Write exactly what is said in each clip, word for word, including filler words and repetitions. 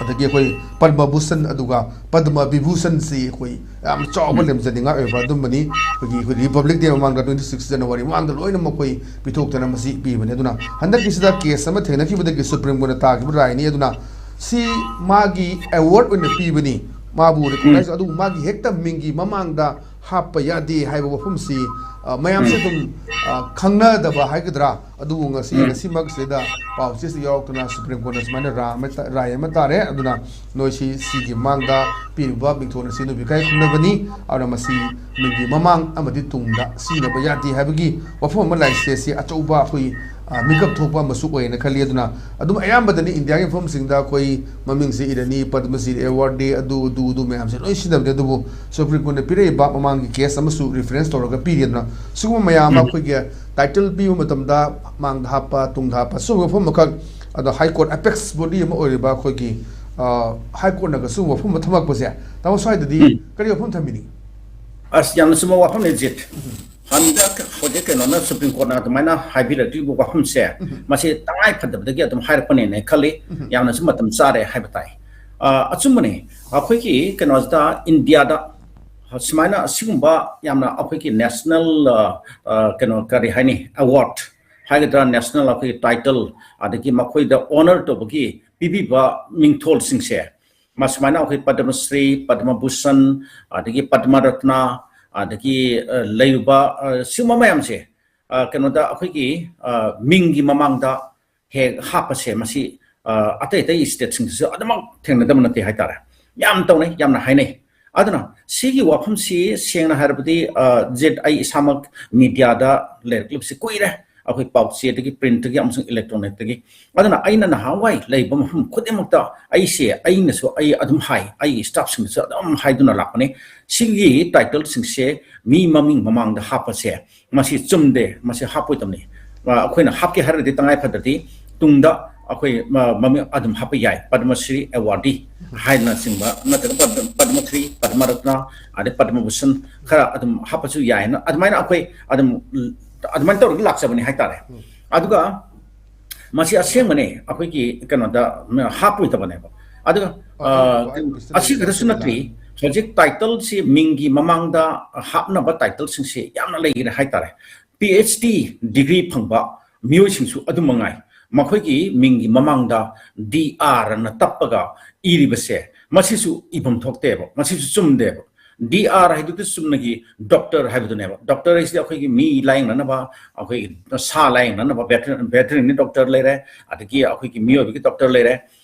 ꯑꯗꯒꯤ ꯑꯩꯈꯣꯏ ꯄꯗꯃ ꯚꯨꯁꯟ ꯑꯗꯨꯒ ꯄꯗꯃ ꯕꯤꯚꯨꯁꯟꯁꯤ ꯑꯩꯈꯣꯏ ꯌꯥꯝ ꯆꯥꯎꯕ ꯂꯦꯝꯖꯅꯤꯡꯉꯥꯏ ꯑꯣꯏꯕ ꯑꯗꯨꯝꯕꯅꯤ꯫ ꯑꯩꯈꯣꯏꯒꯤ, ꯑꯩꯈꯣꯏ ꯔꯤꯄꯕ꯭ꯂꯤꯛ ꯗꯦ ꯃꯃꯥꯡꯗ, twenty six January ꯃꯃꯥꯡꯗ ꯂꯣꯏꯅꯃꯛ ꯑꯩꯈꯣꯏ ꯄꯤꯊꯣꯛꯇꯅ ꯃꯁꯤ ꯄꯤꯕꯅꯤ꯫ ꯑꯗꯨꯅ ꯍꯟꯗꯛꯀꯤꯁꯤꯗ ꯀꯦꯁ ꯑꯃ ꯊꯦꯡꯅꯈꯤꯕꯗꯒꯤ ꯁꯨꯄ꯭ꯔꯤꯝ ꯀꯣꯔꯠꯅ ꯇꯥꯈꯤꯕ ꯔꯥꯏꯅꯤ꯫ ꯑꯗꯨꯅ ꯁꯤ ꯃꯥꯒꯤ ꯑꯦꯋꯥꯔꯗ ꯑꯣꯏꯅ ꯄꯤꯕꯅꯤ, ꯃꯥꯕꯨ ꯔꯤꯀꯣꯛꯅꯥꯏꯖ, ꯑꯗꯨꯕꯨ ꯃꯥꯒꯤ ꯍꯦꯛꯇ ꯃꯤꯡꯒꯤ ꯃꯃꯥꯡꯗ ꯍꯥꯞꯄ ꯌꯥꯗꯦ ꯍꯥꯏꯕ ꯋꯥꯐꯝꯁꯤ, ꯑ, ꯃꯌꯥꯝꯁꯦ ꯑꯗꯨꯝ, ꯑ, ꯈꯪꯅꯗꯕ ꯍꯥꯏꯒꯗ꯭ꯔꯥ, ꯑꯗꯨꯕꯨ ꯉꯁꯤ, ꯉꯁꯤꯃꯛꯁꯤꯗ ꯄꯥꯎ ꯆꯦꯁꯤꯗ ꯌꯥꯎꯔꯛꯇꯨꯅ ꯁꯨꯄ꯭ꯔꯤꯝ ꯀꯣꯔꯠꯅ ꯁꯨꯃꯥꯏꯅ ꯔꯥ ꯑꯃ ꯇ-, ꯔꯥꯏ ꯑꯃ ꯇꯥꯔꯦ꯫ ꯑꯗꯨꯅ ꯅꯣꯏꯁꯤ ꯁꯤꯒꯤ ꯃꯃꯥꯡꯗ ꯄꯤꯔꯤꯕ ꯃꯤꯡꯊꯣꯜ ꯑꯁꯤ ꯅꯣꯏꯕꯨ ꯏꯀꯥꯏ ꯈꯨꯝꯅꯕꯅꯤ꯫ ꯑꯗꯨꯅ ꯃꯁꯤ ꯃꯤꯡꯒꯤ ꯃꯃꯥꯡ ꯑꯃꯗꯤ ꯇꯨꯡꯗ ꯁꯤꯖꯤꯟꯅꯕ ꯌꯥꯗꯦ ꯍꯥꯏꯕꯒꯤ ꯋꯥꯐꯝ ꯑꯃ ꯂꯥꯏꯁꯦ ꯁꯤ ꯑꯆꯧꯕ ꯑꯩꯈꯣꯏ, ꯑ, ꯃꯤꯀꯞ ꯊꯣꯛꯄ ꯑꯃꯁꯨ ꯑꯣꯏꯌꯦꯅ ꯈꯜꯂꯤ꯫ ꯑꯗꯨꯅ ꯑꯗꯨꯝ ꯑꯌꯥꯝꯕꯗꯅꯤ ꯏꯟꯗꯤꯌꯥꯒꯤ ꯃꯐꯝꯁꯤꯡꯗ ꯑꯩꯈꯣꯏ ꯃꯃꯤꯡꯁꯦ ꯏꯔꯅꯤ, ꯄꯗꯃ ꯁ꯭ꯔꯤ ꯑꯦꯋꯥꯔꯗ ꯗꯦ, ꯑꯗꯨ, ꯑꯗꯨ, ꯑꯗꯨ ꯃꯌꯥꯝꯁꯦ ꯂꯣꯏ ꯁꯤꯖꯤꯟꯅꯕꯅꯤ꯫ ꯑꯗꯨꯕꯨ ꯁꯨꯄ꯭ꯔꯤꯝ ꯀꯣꯔꯠꯅ ꯄꯤꯔꯛꯏꯕ ꯃꯃꯥꯡꯒꯤ ꯀꯦꯁ ꯑꯃꯁꯨ ꯔꯤꯐꯔꯦꯟꯁ ꯇꯧꯔꯒ ꯄꯤꯔꯤ꯫ ꯑꯗꯨꯅ ꯁꯤꯒꯨꯝꯕ ꯃꯌꯥꯝ ꯑꯃ ꯑꯩꯈꯣꯏꯒꯤ ꯇꯥꯏꯇꯜ ꯄꯤꯕ ꯃꯇꯝꯗ ꯃꯥꯡꯗ ꯍꯥꯞꯄ, ꯇꯨꯡꯗ ꯍꯥꯞꯄ, ꯁꯤꯒꯨꯝꯕ ꯃꯐꯝ ꯑꯃꯈꯛ, ꯑꯗꯣ ꯍꯥꯏ ꯀꯣꯔꯠ ꯑꯦꯄꯦꯛꯁ ꯕꯣꯗꯤ ꯑꯃ ꯑꯣꯏꯔꯤꯕ ꯑꯩꯈꯣꯏꯒꯤ, ꯑ, ꯍꯥꯏ ꯀꯣꯔꯠꯅꯒ ꯁꯤꯒꯨꯝꯕ ꯋꯥꯐꯝ ꯑꯃ ꯊꯝꯃꯛꯄꯁꯦ, ꯇꯥꯃꯣ, ꯁ꯭ꯋꯥꯏꯗꯗꯤ ꯀꯔꯤ ꯋꯥꯐꯝ ꯊꯝꯕꯤꯅꯤꯡꯉꯤ? ꯑꯁ, ꯌꯥꯝꯅ ꯆꯨꯝꯕ ꯋꯥꯐꯝꯅꯤ, ꯖꯤꯠ꯫ ꯍꯟꯗꯛ ꯍꯧꯖꯤꯛ ꯀꯩꯅꯣꯅ, ꯁꯨꯄ꯭ꯔꯤꯝ ꯀꯣꯔꯠꯅ ꯑꯗꯨꯃꯥꯏꯅ ꯍꯥꯏꯕꯤꯔꯛꯂꯤꯕ ꯋꯥꯐꯝꯁꯦ, ꯃꯁꯤ ꯇꯉꯥꯏ ꯐꯗꯕꯗꯒꯤ ꯑꯗꯨꯝ ꯍꯥꯏꯔꯛꯄꯅꯦꯅ ꯈꯜꯂꯤ꯫ ꯌꯥꯝꯅꯁꯨ ꯃꯇꯝ ꯆꯥꯔꯦ ꯍꯥꯏꯕ ꯇꯥꯏ꯫ ꯑ, ꯑꯆꯨꯝꯕꯅꯤ, ꯑꯩꯈꯣꯏꯒꯤ ꯀꯩꯅꯣꯁꯤꯗ, ꯏꯟꯗꯤꯌꯥꯗ ꯁꯨꯃꯥꯏꯅ ꯑꯁꯤꯒꯨꯝꯕ ꯌꯥꯝꯅ ꯑꯩꯈꯣꯏꯒꯤ ꯅꯦꯁꯅꯦꯜ, ꯑ, ꯑ, ꯀꯩꯅꯣ, ꯀꯔꯤ ꯍꯥꯏꯅꯤ, ꯑꯦꯋꯥꯔꯗ ꯍꯥꯏꯒꯗ꯭ꯔꯥ, ꯅꯦꯁꯅꯦꯜ ꯑꯩꯈꯣꯏꯒꯤ ꯇꯥꯏꯇꯜ, ꯑꯗꯒꯤ ꯃꯈꯣꯏꯗ ꯑꯣꯅꯔ ꯇꯧꯕꯒꯤ ꯄꯤꯕꯤꯕ ꯃꯤꯡꯊꯣꯜꯁꯤꯡꯁꯦ, ꯃꯁꯨꯃꯥꯏꯅ ꯑꯩꯈꯣꯏ ꯄꯗꯃ ꯁ꯭ꯔꯤ, ꯄꯗꯃ ꯚꯨꯁꯟ, ꯑꯗꯒꯤ ꯄꯗꯃ ꯔꯠꯅ, ꯑꯗꯒꯤ, ꯑ, ꯂꯩꯔꯨꯕ, ꯑ, ꯁꯤꯒꯨꯝꯕ ꯃꯌꯥꯝꯁꯦ, ꯑ, ꯀꯩꯅꯣꯗ ꯑꯩꯈꯣꯏꯒꯤ, ꯑ, ꯃꯤꯡꯒꯤ ꯃꯃꯥꯡꯗ ꯍꯦꯛ ꯍꯥꯞꯄꯁꯦ, ꯃꯁꯤ, ꯑ, ꯑꯇꯩ ꯑꯇꯩ ꯁ꯭ꯇꯦꯠꯁꯤꯡꯗꯁꯨ ꯑꯗꯨꯃꯛ ꯊꯦꯡꯅꯗꯕ ꯅꯠꯇꯦ ꯍꯥꯏꯇꯥꯔꯦ꯫ ꯌꯥꯝ ꯇꯧꯅꯩ, ꯌꯥꯝꯅ ꯍꯥꯏꯅꯩ꯫ ꯑꯗꯨꯅ ꯁꯤꯒꯤ ꯋꯥꯐꯝꯁꯤ ꯁꯦꯡꯅ ꯍꯥꯏꯔꯕꯗꯤ, ꯑ, ꯖꯤꯠ, ꯑꯩ ꯏꯁꯥꯃꯛ ꯃꯤꯗꯤꯌꯥꯗ ꯂꯩꯔꯛꯂꯤꯕꯁꯤ ꯀꯨꯏꯔꯦ, ꯑꯩꯈꯣꯏ ꯄꯥꯎꯆꯦꯗꯒꯤ, ꯄ꯭ꯔꯤꯟꯠꯇꯒꯤ ꯑꯃꯁꯨꯡ ꯏꯂꯦꯛꯇ꯭ꯔꯣꯅꯤꯛꯇꯒꯤ꯫ ꯑꯗꯨꯅ ꯑꯩꯅ ꯅꯍꯥꯟꯋꯥꯏ ꯂꯩꯕ ꯃꯐꯝ ꯈꯨꯗꯤꯡꯃꯛꯇ ꯑꯩꯁꯦ, ꯑꯩꯅꯁꯨ ꯑꯩ ꯑꯗꯨꯝ ꯍꯥꯏ, ꯑꯩꯒꯤ ꯁ꯭ꯇꯥꯐꯁꯤꯡꯗꯁꯨ ꯑꯗꯨꯝ ꯍꯥꯏꯗꯨꯅ ꯂꯥꯛꯄꯅꯤ, ꯁꯤꯒꯤ ꯇꯥꯏꯇꯜꯁꯤꯡꯁꯦ ꯃꯤ ꯃꯃꯤꯡ ꯃꯃꯥꯡꯗ ꯍꯥꯞꯄꯁꯦ ꯃꯁꯤ ꯆꯨꯝꯗꯦ, ꯃꯁꯤ ꯍꯥꯞꯄꯣꯏꯗꯕꯅꯤ꯫ ꯑ, ꯑꯩꯈꯣꯏꯅ ꯍꯥꯞꯀꯦ ꯍꯥꯏꯔꯒꯗꯤ ꯇꯉꯥꯏ ꯐꯗ꯭ꯔꯗꯤ ꯇꯨꯡꯗ ꯑꯩꯈꯣꯏ ꯃ-, ꯃꯃꯤꯡ ꯑꯗꯨꯝ ꯍꯥꯞꯄ ꯌꯥꯏ, ꯄꯗꯃ ꯁ꯭ꯔꯤ ꯑꯦꯋꯥꯔꯗꯤ ꯍꯥꯏꯅꯆꯤꯡꯕ, ꯅꯠꯇ꯭ꯔꯒ ꯄꯗ-, ꯄꯗꯃ ꯁ꯭ꯔꯤ, ꯄꯗꯃ ꯔꯠꯅ, ꯑꯗꯩ ꯄꯗꯃ ꯚꯨꯁꯟ, ꯈꯔ ꯑꯗꯨꯝ ꯍꯥꯞꯄꯁꯨ ꯌꯥꯏꯅ, ꯑꯗꯨꯃꯥꯏꯅ ꯑꯩꯈꯣꯏ ꯑꯗꯨꯝ, ꯑꯗꯨꯃꯥꯏꯅ ꯇꯧꯔꯒ ꯂꯥꯛꯆꯕꯅꯤ ꯍꯥꯏꯇꯥꯔꯦ꯫ ꯑꯗꯨꯒ ꯃꯁꯤ ꯑꯁꯦꯡꯕꯅꯦ, ꯑꯩꯈꯣꯏꯒꯤ ꯀꯩꯅꯣꯗ ꯍꯥꯞꯄꯣꯏꯗꯕꯅꯦꯕ꯫ ꯑꯗꯨꯒ ꯑꯁꯤ ꯈꯛꯇꯁꯨ ꯅꯠꯇ꯭ꯔꯤ, ꯍꯧꯖꯤꯛ ꯇꯥꯏꯇꯜꯁꯤ ꯃꯤꯡꯒꯤ ꯃꯃꯥꯡꯗ ꯍꯥꯞꯅꯕ ꯇꯥꯏꯇꯜꯁꯤꯡꯁꯤ ꯌꯥꯝꯅ ꯂꯩꯈ꯭ꯔꯦ ꯍꯥꯏꯇꯥꯔꯦ꯫ ꯄꯤ ꯑꯩꯆ ꯗꯤ ꯗꯤꯒ꯭ꯔꯤ ꯐꯪꯕ ꯃꯤꯑꯣꯏꯁꯤꯡꯁꯨ ꯑꯗꯨ ꯃꯉꯥꯏ, ꯃꯈꯣꯏꯒꯤ ꯃꯤꯡꯒꯤ ꯃꯃꯥꯡꯗ ꯗꯤ ꯑꯥꯔ ꯑꯅ ꯇꯞꯄꯒ ꯏꯔꯤꯕꯁꯦ, ꯃꯁꯤꯁꯨ ꯏꯐꯝ ꯊꯣꯛꯇꯦꯕ, ꯃꯁꯤꯁꯨ ꯆꯨꯝꯗꯦꯕ꯫ ꯗꯤ ꯑꯥꯔ ꯍꯥꯏꯗꯨꯗꯤ ꯆꯨꯝꯅꯒꯤ ꯗꯣꯛꯇꯔ ꯍꯥꯏꯕꯗꯨꯅꯦꯕ꯫ ꯗꯣꯛꯇꯔ ꯍꯥꯏꯁꯤꯗꯤ ꯑꯩꯈꯣꯏꯒꯤ ꯃꯤ ꯂꯥꯌꯦꯡꯅꯅꯕ, ꯑꯩꯈꯣꯏꯒꯤ ꯁꯥ ꯂꯥꯌꯦꯡꯅꯅꯕ ꯚꯦꯇꯔꯤꯅꯔꯤ ꯗꯣꯛꯇꯔ ꯂꯩꯔꯦ, ꯑꯗꯒꯤ ꯑꯩꯈꯣꯏꯒꯤ ꯃꯤꯑꯣꯏꯕꯒꯤ ꯗꯣꯛꯇꯔ ꯂꯩꯔꯦ꯫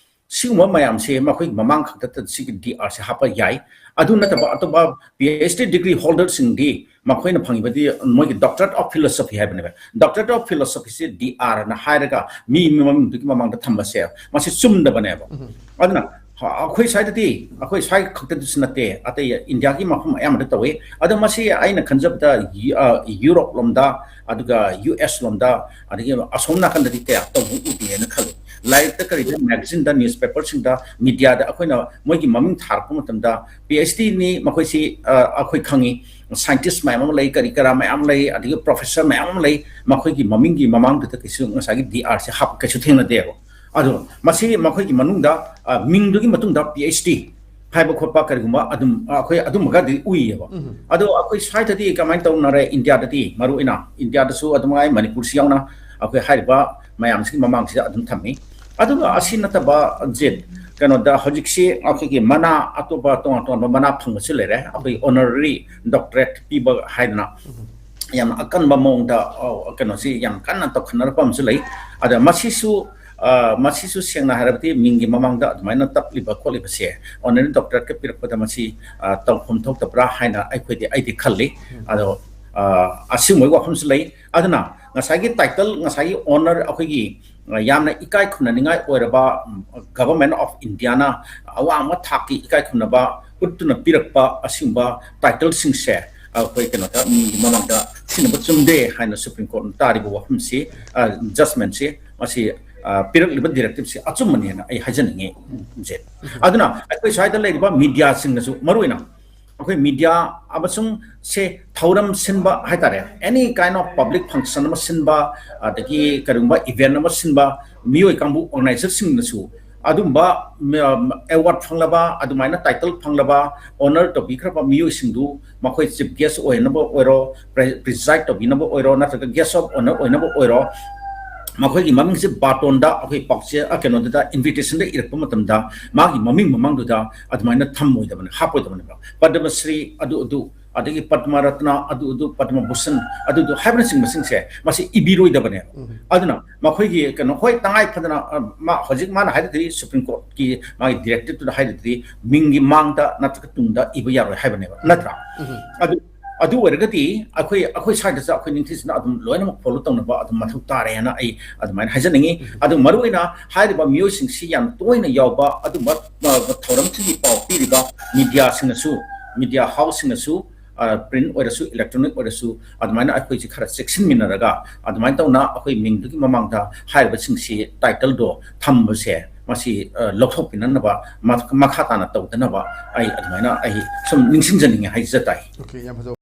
ꯁꯤꯒꯨꯝꯕ ꯃꯌꯥꯝꯁꯦ ꯃꯈꯣꯏꯒꯤ ꯃꯃꯥꯡ ꯈꯛꯇꯗ ꯁꯤꯒꯤ ꯗꯤ ꯑꯥꯔꯁꯦ ꯍꯥꯞꯄ ꯌꯥꯏ꯫ ꯑꯗꯨ ꯅꯠꯇꯕ ꯑꯇꯣꯞꯄ ꯄꯤ ꯑꯩꯆ ꯗꯤ ꯗꯤꯒ꯭ꯔꯤ ꯍꯣꯜꯗꯔꯁꯤꯡꯗꯤ ꯃꯈꯣꯏꯅ ꯐꯪꯉꯤꯕꯗꯤ ꯃꯣꯏꯒꯤ ꯗꯣꯛꯇꯔꯦꯠ ꯑꯣꯐ ꯐꯤꯂꯣꯁꯣꯐꯤ ꯍꯥꯏꯕꯅꯦꯕ꯫ ꯗꯣꯛꯇꯔꯦꯠ ꯑꯣꯐ ꯐꯤꯂꯣꯁꯣꯐꯤꯁꯤ ꯗꯤ ꯑꯥꯔ ꯑꯅ ꯍꯥꯏꯔꯒ ꯃꯤ ꯃꯃꯤꯡꯗꯨꯒꯤ ꯃꯃꯥꯡꯗ ꯊꯝꯕꯁꯦ, ꯃꯁꯤ ꯆꯨꯝꯗꯕꯅꯦꯕ꯫ ꯑꯗꯨꯅ ꯑꯩꯈꯣꯏ ꯁ꯭ꯋꯥꯏꯗꯗꯤ, ꯑꯩꯈꯣꯏ ꯁ꯭ꯋꯥꯏ ꯈꯛꯇꯗꯁꯨ ꯅꯠꯇꯦ, ꯑꯇꯩ ꯏꯟꯗꯤꯌꯥꯒꯤ ꯃꯐꯝ ꯑꯌꯥꯝꯕꯗ ꯇꯧꯏ꯫ ꯑꯗꯣ ꯃꯁꯤ ꯑꯩꯅ ꯈꯟꯖꯕꯗ ꯌꯨ-, ꯑ, ꯌꯨꯔꯣꯞ ꯂꯣꯝꯗ, ꯑꯗꯨꯒ ꯌꯨ ꯑꯦꯁ ꯂꯣꯝꯗ, ꯑꯗꯒꯤ ꯑꯁꯣꯝ ꯅꯥꯀꯟꯗꯗꯤ ꯀꯌꯥ ꯇꯧꯕ ꯎꯗꯦꯅ ꯈꯜꯂꯤ꯫ ꯂꯥꯏꯔꯤꯛꯇ, ꯀꯔꯤꯗ, ꯃꯦꯒꯥꯖꯤꯟꯗ, ꯅ꯭ꯌꯨꯁꯄꯦꯄꯔꯁꯤꯡꯗ, ꯃꯤꯗꯤꯌꯥꯗ ꯑꯩꯈꯣꯏꯅ ꯃꯣꯏꯒꯤ ꯃꯃꯤꯡ ꯊꯥꯔꯛꯄ ꯃꯇꯝꯗ ꯄꯤ ꯑꯩꯆ ꯗꯤꯅꯤ ꯃꯈꯣꯏꯁꯤ, ꯑ, ꯑꯩꯈꯣꯏ ꯈꯪꯉꯤ, ꯁꯥꯏꯟꯇꯤꯁ ꯃꯌꯥꯝ ꯑꯃ ꯂꯩ, ꯀꯔꯤ ꯀꯔꯥ ꯃꯌꯥꯝ ꯂꯩ, ꯑꯗꯒꯤ ꯄ꯭ꯔꯣꯐꯦꯁꯔ ꯃꯌꯥꯝ ꯑꯃ ꯂꯩ, ꯃꯈꯣꯏꯒꯤ ꯃꯃꯤꯡꯒꯤ ꯃꯃꯥꯡꯗꯨꯗ ꯀꯩꯁꯨ ꯉꯁꯥꯏꯒꯤ ꯗꯤ ꯑꯥꯔꯁꯦ ꯍꯥꯞꯄ ꯀꯩꯁꯨ ꯊꯦꯡꯅꯗꯦꯕ꯫ ꯑꯗꯣ ꯃꯁꯤ ꯃꯈꯣꯏꯒꯤ ꯃꯅꯨꯡꯗ, ꯑ, ꯃꯤꯡꯗꯨꯒꯤ ꯃꯇꯨꯡꯗ ꯄꯤ ꯑꯩꯆ ꯗꯤ ꯍꯥꯏꯕ ꯈꯣꯠꯄ ꯀꯔꯤꯒꯨꯝꯕ ꯑꯗꯨꯝ, ꯑ, ꯑꯩꯈꯣꯏ ꯑꯗꯨꯝꯕꯒꯗꯤ ꯎꯏꯌꯦꯕ꯫ ꯑꯗꯣ ꯑꯩꯈꯣꯏ ꯁ꯭ꯋꯥꯏꯗꯗꯤ ꯀꯃꯥꯏꯅ ꯇꯧꯅꯔꯦ? ꯏꯟꯗꯤꯌꯥꯗꯗꯤ, ꯃꯔꯨ ꯑꯣꯏꯅ ꯏꯟꯗꯤꯌꯥꯗꯁꯨ ꯑꯗꯨꯃꯉꯥꯏ, ꯃꯅꯤꯄꯨꯔꯁꯨ ꯌꯥꯎꯅ, ꯑꯩꯈꯣꯏ ꯍꯥꯏꯔꯤꯕ ꯃꯌꯥꯝꯁꯤꯒꯤ ꯃꯃꯥꯡꯁꯤꯗ ꯑꯗꯨꯝ ꯊꯝꯃꯤ꯫ ꯑꯗꯨꯒ ꯑꯁꯤ ꯅꯠꯇꯕ, ꯖꯤꯠ, ꯀꯩꯅꯣꯗ ꯍꯧꯖꯤꯛꯁꯤ ꯑꯩꯈꯣꯏꯒꯤ ꯃꯅꯥ, ꯑꯇꯣꯞꯄ ꯇꯣꯉꯥꯟ ꯇꯣꯉꯥꯟꯕ ꯃꯅꯥ ꯐꯪꯕꯁꯨ ꯂꯩꯔꯦ, ꯑꯩꯈꯣꯏ ꯑꯣꯅꯔꯔꯤ ꯗꯣꯛꯇꯔꯦꯠ ꯄꯤꯕ ꯍꯥꯏꯗꯅ꯫ ꯌꯥꯝꯅ ꯑꯀꯟꯕ ꯃꯑꯣꯡꯗ, ꯑ, ꯀꯩꯅꯣꯁꯤ ꯌꯥꯝ ꯀꯟꯅ ꯇꯧꯈꯠꯅꯔꯛꯄ ꯑꯃꯁꯨ ꯂꯩ꯫ ꯑꯗ ꯃꯁꯤꯁꯨ, ꯑ, ꯃꯁꯤꯁꯨ ꯁꯦꯡꯅ ꯍꯥꯏꯔꯕꯗꯤ ꯃꯤꯡꯒꯤ ꯃꯃꯥꯡꯗ ꯑꯗꯨꯃꯥꯏꯅ ꯇꯞꯂꯤꯕ ꯈꯣꯠꯂꯤꯕꯁꯦ ꯑꯣꯅꯔꯔꯤ ꯗꯣꯛꯇꯔꯦꯠꯀ ꯄꯤꯔꯛꯄꯗ ꯃꯁꯤ, ꯑ, ꯇꯧꯐꯝ ꯊꯣꯛꯇꯕ꯭ꯔꯥ ꯍꯥꯏꯅ ꯑꯩꯈꯣꯏꯗꯤ, ꯑꯩꯗꯤ ꯈꯜꯂꯤ꯫ ꯑꯗꯣ, ꯑ, ꯑꯁꯤꯒꯨꯝꯕꯒꯤ ꯋꯥꯐꯝꯁꯨ ꯂꯩ꯫ ꯑꯗꯨꯅ ꯉꯁꯥꯏꯒꯤ ꯇꯥꯏꯇꯜ, ꯉꯁꯥꯏꯒꯤ ꯑꯣꯅꯔ, ꯑꯩꯈꯣꯏꯒꯤ, ꯑ, ꯌꯥꯝꯅ ꯏꯀꯥꯏ ꯈꯨꯝꯅꯅꯤꯡꯉꯥꯏ ꯑꯣꯏꯔꯕ, ꯎꯝ, Government of Indiaꯅ ꯑꯋꯥꯡꯕ ꯊꯥꯛꯀꯤ ꯏꯀꯥꯏ ꯈꯨꯝꯅꯕ ꯎꯠꯇꯨꯅ ꯄꯤꯔꯛꯄ ꯑꯁꯤꯒꯨꯝꯕ ꯇꯥꯏꯇꯜꯁꯤꯡꯁꯦ ꯑꯩꯈꯣꯏ ꯀꯩꯅꯣꯗ, ꯃꯤꯒꯤ ꯃꯃꯥꯡꯗ ꯁꯤꯖꯤꯟꯅꯕ ꯆꯨꯝꯗꯦ ꯍꯥꯏꯅ ꯁꯨꯄ꯭ꯔꯤꯝ ꯀꯣꯔꯠꯅ ꯇꯥꯔꯤꯕ ꯋꯥꯐꯝꯁꯤ, ꯑ, ꯖꯖꯃꯦꯟꯁꯤ, ꯃꯁꯤ, ꯑ, ꯄꯤꯔꯛꯂꯤꯕ ꯗꯤꯔꯦꯛꯇꯤꯞꯁꯤ ꯑꯆꯨꯝꯕꯅꯦꯅ ꯑꯩ ꯍꯥꯏꯖꯅꯤꯡꯉꯤ, ꯖꯤꯠ꯫ ꯑꯗꯨꯅ ꯑꯩꯈꯣꯏ ꯁ꯭ꯋꯥꯏꯗ ꯂꯩꯔꯤꯕ ꯃꯤꯗꯤꯌꯥꯁꯤꯡꯅꯁꯨ, ꯃꯔꯨꯑꯣꯏꯅ ꯑꯩꯈꯣꯏ ꯃꯤꯗꯤꯌꯥ ꯑꯃꯁꯨꯡ ꯁꯦ ꯊꯧꯔꯝ ꯁꯤꯟꯕ ꯍꯥꯏꯇꯥꯔꯦ, any kind of public function ꯑꯃ ꯁꯤꯟꯕ, ꯑꯗꯒꯤ ꯀꯔꯤꯒꯨꯝꯕ ꯏꯚꯦꯟ ꯑꯃ ꯁꯤꯟꯕ, ꯃꯤꯑꯣꯏ ꯀꯥꯡꯕꯨ, ꯑꯣꯔꯒꯅꯥꯏꯖꯔꯁꯤꯡꯅꯁꯨ ꯑꯗꯨꯝꯕ ꯑꯦꯋꯥꯔꯗ ꯐꯪꯂꯕ, ꯑꯗꯨꯃꯥꯏꯅ ꯇꯥꯏꯇꯜ ꯐꯪꯂꯕ, ꯑꯣꯅꯔ ꯇꯧꯕꯤꯈ꯭ꯔꯕ ꯃꯤꯑꯣꯏꯁꯤꯡꯗꯨ ꯃꯈꯣꯏ ꯆꯤꯐ ꯒꯦꯁ ꯑꯣꯏꯅꯕ ꯑꯣꯏꯔꯣ, ꯄ꯭ꯔꯦ- ꯄ꯭ꯔꯤꯖꯥꯏꯗ ꯇꯧꯕꯤꯅꯕ ꯑꯣꯏꯔꯣ, ꯅꯠꯇ꯭ꯔꯒ ꯒꯦꯁ ꯑꯣꯐ ꯑꯣꯅꯔ ꯑꯣꯏꯅꯕ ꯑꯣꯏꯔꯣ, ꯃꯈꯣꯏꯒꯤ ꯃꯃꯤꯡꯁꯦ ꯕꯥꯇꯣꯟꯗ, ꯑꯩꯈꯣꯏ ꯄꯥꯎꯆꯦ ꯑ, ꯀꯩꯅꯣꯗꯨꯗ, ꯏꯟꯚꯤꯇꯦꯁꯟꯗ ꯏꯔꯛꯄ ꯃꯇꯝꯗ ꯃꯥꯒꯤ ꯃꯃꯤꯡ ꯃꯃꯥꯡꯗꯨꯗ ꯑꯗꯨꯃꯥꯏꯅ ꯊꯝꯃꯣꯏꯗꯕꯅꯤ, ꯍꯥꯞꯄꯣꯏꯗꯕꯅꯦꯕ꯫ ꯄꯗꯃꯁ꯭ꯔꯤ ꯑꯗꯨ ꯑꯗꯨ, ꯑꯗꯒꯤ ꯄꯗꯃ ꯔꯠꯅ ꯑꯗꯨ ꯑꯗꯨ, ꯄꯗꯃ ꯚꯨꯁꯟ ꯑꯗꯨ ꯑꯗꯨ ꯍꯥꯏꯕꯅꯆꯤꯡꯕꯁꯤꯡꯁꯦ ꯃꯁꯤ ꯏꯕꯤꯔꯣꯏꯗꯕꯅꯦꯕ꯫ ꯑꯗꯨꯅ ꯃꯈꯣꯏꯒꯤ ꯀꯩꯅꯣ, ꯍꯣꯏ, ꯇꯉꯥꯏ ꯐꯗꯅ, ꯑ, ꯃꯥ, ꯍꯧꯖꯤꯛ ꯃꯥꯅ ꯍꯥꯏꯔꯤꯗꯨꯗꯤ, ꯁꯨꯄ꯭ꯔꯤꯝ ꯀꯣꯔꯠꯀꯤ ꯃꯥꯒꯤ ꯗꯤꯔꯦꯛꯇꯤꯞꯇꯨꯗ ꯍꯥꯏꯔꯤꯗꯨꯗꯤ, ꯃꯤꯡꯒꯤ ꯃꯥꯡꯗ ꯅꯠꯇ꯭ꯔꯒ ꯇꯨꯡꯗ ꯏꯕ ꯌꯥꯔꯣꯏ ꯍꯥꯏꯕꯅꯦꯕ, ꯅꯠꯇ꯭ꯔꯥ? ꯑꯗꯨ, ꯑꯗꯨ ꯑꯣꯏꯔꯒꯗꯤ ꯑꯩꯈꯣꯏ, ꯑꯩꯈꯣꯏ ꯁ꯭ꯋꯥꯏꯗꯁꯨ ꯑꯩꯈꯣꯏ ꯅꯤꯡꯊꯤꯖꯅ ꯑꯗꯨꯝ ꯂꯣꯏꯅꯃꯛ ꯐꯣꯂꯣ ꯇꯧꯅꯕ ꯑꯗꯨꯝ ꯃꯊꯧ ꯇꯥꯔꯦꯅ ꯑꯩ ꯑꯗꯨꯃꯥꯏꯅ ꯍꯥꯏꯖꯅꯤꯡꯉꯤ꯫ ꯑꯗꯨ ꯃꯔꯨꯑꯣꯏꯅ ꯍꯥꯏꯔꯤꯕ ꯃꯤꯑꯣꯏꯁꯤꯡꯁꯤ ꯌꯥꯝ ꯇꯣꯏꯅ ꯌꯥꯎꯕ ꯑꯗꯨꯝꯕ, ꯑ, ꯊꯧꯔꯝꯁꯤꯡꯒꯤ ꯄꯥꯎ ꯄꯤꯔꯤꯕ ꯃꯤꯗꯤꯌꯥꯁꯤꯡꯅꯁꯨ, ꯃꯤꯗꯤꯌꯥ ꯍꯥꯎꯁꯁꯤꯡꯅꯁꯨ, ꯑ, ꯄ꯭ꯔꯤꯟ ꯑꯣꯏꯔꯁꯨ, ꯏꯂꯦꯛꯇ꯭ꯔꯣꯅꯤꯛ ꯑꯣꯏꯔꯁꯨ, ꯑꯗꯨꯃꯥꯏꯅ ꯑꯩꯈꯣꯏꯁꯤ ꯈꯔ ꯆꯦꯛꯁꯤꯟꯃꯤꯟꯅꯔꯒ, ꯑꯗꯨꯃꯥꯏꯅ ꯇꯧꯅ ꯑꯩꯈꯣꯏ ꯃꯤꯡꯗꯨꯒꯤ ꯃꯃꯥꯡꯗ ꯍꯥꯏꯔꯤꯕꯁꯤꯡꯁꯤ, ꯇꯥꯏꯇꯜꯗꯣ ꯊꯝꯕꯁꯦ, ꯃꯁꯤ, ꯑ, ꯂꯧꯊꯣꯛꯄꯤꯅꯅꯕ, ꯃ-, ꯃꯈꯥ ꯇꯥꯅ ꯇꯧꯗꯅꯕ ꯑꯩ ꯑꯗꯨꯃꯥꯏꯅ ꯑꯩ ꯁꯨꯝ ꯅꯤꯡꯁꯤꯡꯖꯅꯤꯡꯉꯦ ꯍꯥꯏꯖ ꯇꯥꯏ꯫ ꯑꯣꯀꯦ, ꯌꯥꯝ ꯐꯖꯕ